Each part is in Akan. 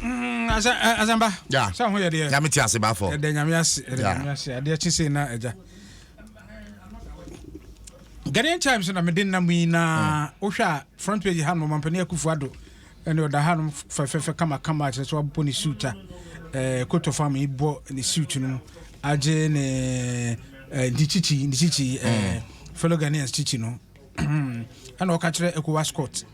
Asɛmba. Yeah. Sɛ ho yɛ deɛ. Nyame te ase baafo. Ɛdɛ Nyame ase, ɛdɛ Nyame ase. Adeɛ kye sei na agya. Ghanaian Times na mede nam yi na wohwɛ a, front page ha no, Ɔmampanin Akufo Addo ɛne ɔda hanom fɛfɛɛfɛ kamakama, kyerɛ sɛ wabɔ ne suit a coat of arm yi bɔ ne suit no mu, agye ne ne kyikyi fellow Ghanaians kyikyi no, ɛna ɔka kyerɛ ECOWAS court,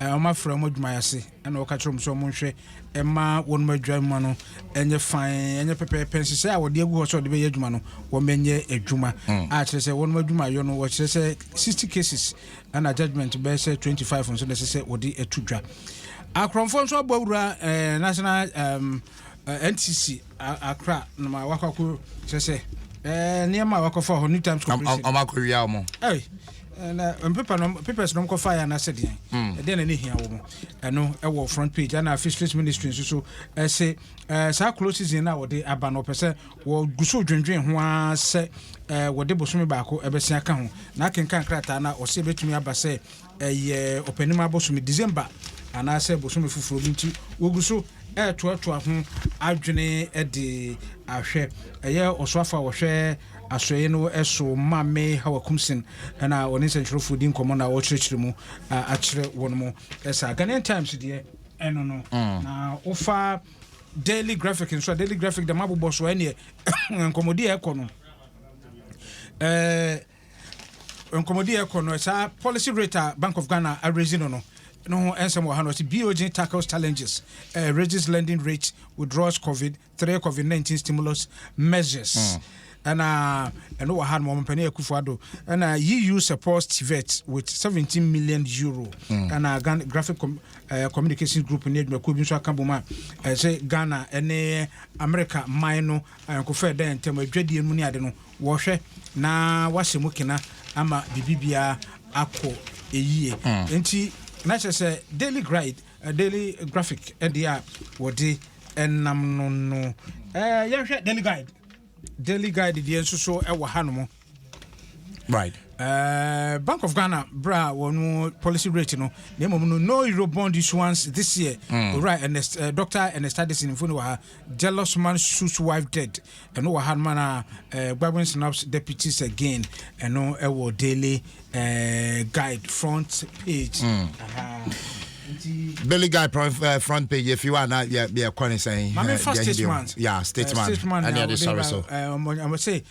ɔmo afrɛ ɔmo adwumayɛse, ɛna ɔka kyerɛ ɔmo sɛ ɔmo nhwɛ ɛma wɔn adwuma no ɛnyɛ fine, ɛnyɛ pɛpɛɛpɛ. Nhyehyɛ a wɔde agu hɔ sɛ ɔde bɛyɛ adwuma no, wɔn bɛnyɛ adwuma a kyerɛ sɛ wɔn adwumayɔ no, wɔkyerɛ sɛ 60 cases ɛna judgement bɛyɛ sɛ 25 nso na ɛsɛ sɛ wɔde ato dwa. Akorɔmfoɔ nso abɔ awura national NTC Accra na ma wakɔ akɔ kyerɛ sɛ nneɛma a wakɔfa hɔ, New Times Corporation. Ɔmo akɔwia ɔmo. Ɛy, na paper no, papers no nkɔfa yɛ anaasɛ deɛn, ɛdeɛn na ne hia wɔ mu? Ɛno ɛwɔ front page. Ɛna Fisheries Ministry nso so ɛsɛ saa close season no a wɔde aba no, wɔpɛ sɛ wɔgu so dwendwen ho ara sɛ wɔde bosome baako ɛbɛsia aka ho. Na akenkan krataa no a, ɔsɛ ɛbɛtumi aba sɛ ɛyɛ Ɔpanim abosome December anaasɛ bosome foforɔ bi, nti wɔgu so ɛɛtoatoa ho adwene de ahwɛ. Ɛyɛ ɔsoafo a wɔhwɛ asɔeɛ no so, Maame Hawa Koomson, ɛna ɔne nsɛntwerɛfoɔ di nkɔmmɔ na ɔkyerɛkyerɛ mu akyerɛ wɔn mu. Ɛsa Ghanaian Times deɛ ɛno no. Na wofa Daily Graphic nso a, Daily Graphic dɛm abobɔ so, ɛneɛ nkɔmmɔdi a ɛkɔ no, nkɔmmɔdi a ɛkɔ no, saa policy rate a Bank of Ghana araise no ho ɛnsɛm wɔ ha no. Ɔsɛ BOG tackles challenges, raises lending rate, withdraws COVID three COVID-19 stimulus measures. Ɛna ɛno wɔ ha no, ɔmampanin Akufo Addo, ɛna EU supports TVET with €17 million. Ɛna Ghana Graphic Communications Group ne adwumakuo bi nso aka bom a ɛsɛ Ghana ɛne America man no ayɔnkofa ɛda ntam, adwadie mu ne ade no, wɔhwɛ na wahyɛ mu kena ama biribiara akɔ ɛyie. Nti na kyerɛ sɛ Daily Graphic ɛdeɛ a wɔde ɛnam no, yɛhwɛ Daily Guide. Daily Guide deɛ nso so ɛwɔ hanom. Bank of Ghana bra wɔn policy rate no, na mmom no Eurobond issuance this year. Owura Ernest, Dr Ernest Addison mfoni wɔ ha. Jealous man shoots wife dead, ɛno wɔ ha no ma na Bagbin snaps deputies again, ɛno ɛwɔ Daily Guide front page. Aha. Nti Daily Guide front page efi wa na yɛ kɔ ne sɛn. Maame fa Statesman. Yeah, Statesman. Statesman. Ɛne ɛde sɔre so. Ɔmo sɛ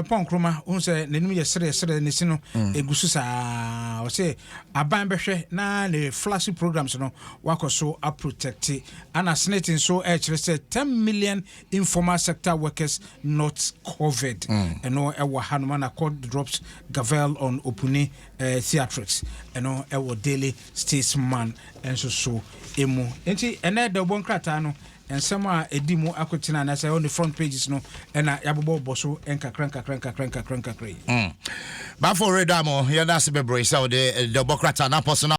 Paul Nkrumah ohun sɛ n'anim yɛ sere sere, ne si no egu so saa. Ɔsɛ aban bɛhwɛ na ne flagship programs no wakɔ so aprotect. Ana SSNIT nso ɛkyerɛ sɛ 10 million informal sector workers not covered. Ɛno ɛwɔ hanom. Ana court drops gavel on Opuni theatrics, ɛno ɛwɔ Daily Statesman nso so emu. Nti ɛnɛ da ɔbɔ nkrataa no, nsɛm a ɛdi mu akotena anaasɛ ɛwɔ ne front pages no, ɛna yɛabobɔ bɔ so nkakra nkakra nkakra nkakra nkakra yi. Baafo reda mo, yɛda ase bebree sɛ wode dɛbɔ krataa na apɔ so na